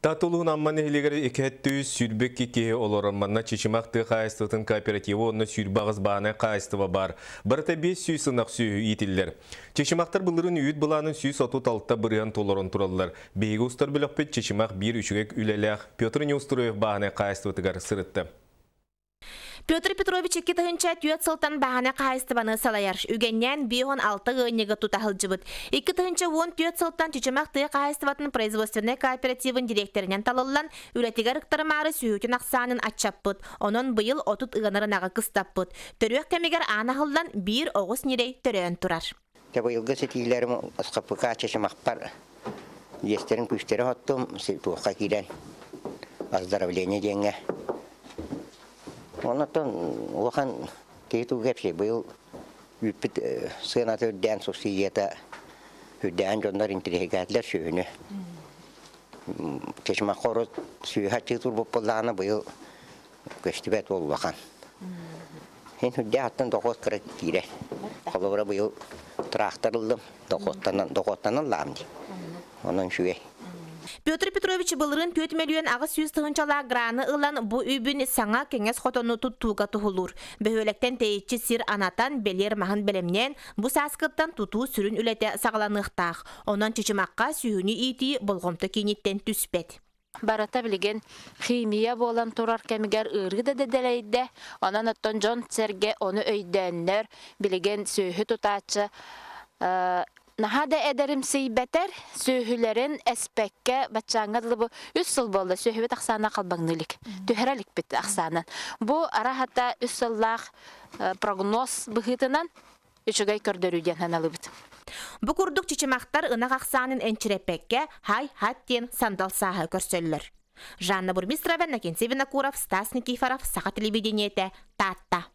Таатта улууһун Амма нэһилиэгэр 222 киһи олорор. Манна Чычымах тыа хаһаайыстыбатын кооператива уонна 28 бааһынай хаһаайыстыба баар. Барыта 500 ынах сүөһү иитиллэр. Чычымахтар былырыын үүт былаанын 136% толорон тураллар. Биһиги устар бөлөхпүт Чычымах биир үчүгэй үлэлээх Петр Неустроев бааһынай хаһаайыстыбатыгар сырытта. Петр Петрович 2004 сылтан бааһынай хаһаайыстыбаны салайар. Үгэннээн 56 ыанньыгы тута сылдьыбыт. 2014 сылтан Чычымах тыа хаһаайыстыбатын производственнай кооперативын дириэктэринэн талыллан, үлэтигэр ыктарымаары сүөһүтүн ахсаанын аччаппыт. Онон быйыл 30 ыанар ынаҕы кыстаппыт. Төрүөх кэмигэр аан аһыллан, биир оҕус ньирэй төрөөн турар. Дьэ быйылгы ситиилэрим СХПК Чычымахпар иэстэрин күүстэрэ хоттум, туохха киирэн оздоровление диэҥҥэ. Оннуттан улахан киһи тугу кэпсиэй, быйыл үүппүт сыаната үрдээн, субсидията үрдээн дьоннор интириэһиргээтилэр сүөһүнү. Чычымахха урут сүөһү аччыы турбут буоллаҕына, быйыл көстүбэт ол улахан. Ин үрдээх аттан дохуот кыра киирэр. Холобура быйыл трактор ыллым, дохуоттанан дохуоттанан лаам дии. Онон үчүгэй. Петр Петрович былырыын 4 мөлүйүөн 800 тыһыынчалаах граны ылан бу үбүн саҥа кэҥэс хотону туттууга туһулуур. Бөһүөлэктэн тэйиччи сир анатан, бэлиэр маһын бэлэмнээн, бу сааскыттан тутуу сүрүн үлэтэ саҕаланыахтаах. Онон Чычымахха сүөһүнү иитии болҕомто кииниттэн түспэт. Барыта билигин химия буолан турар кэмигэр ыарыы да дэлэйдэ. Онон оттон дьон-сэргэ ону өйдөөннөр, билигин сүөһү тутааччы наһаа да эдэримсийбэтэр, сүөһүлэрин эспэккэ баччааҥҥа дылы бу үс сыл буолла сүөһүбүт ахсаана халбаҥныы илик, түһэрэ иликпит ахсаанын. Бу араһата үс сыллаах прогноз быһыытынан үчүгэй көрдөрүү диэн аналыбыт. Бу курдук чычымахтар ынах ахсаанын энчирэппэккэ хай-хат диэн сандал сааһы көрсөллөр. Жанна Бурмистрова, Накинцев Винокуров, Стас Никифоров, Саха телевидениетэ, Таатта.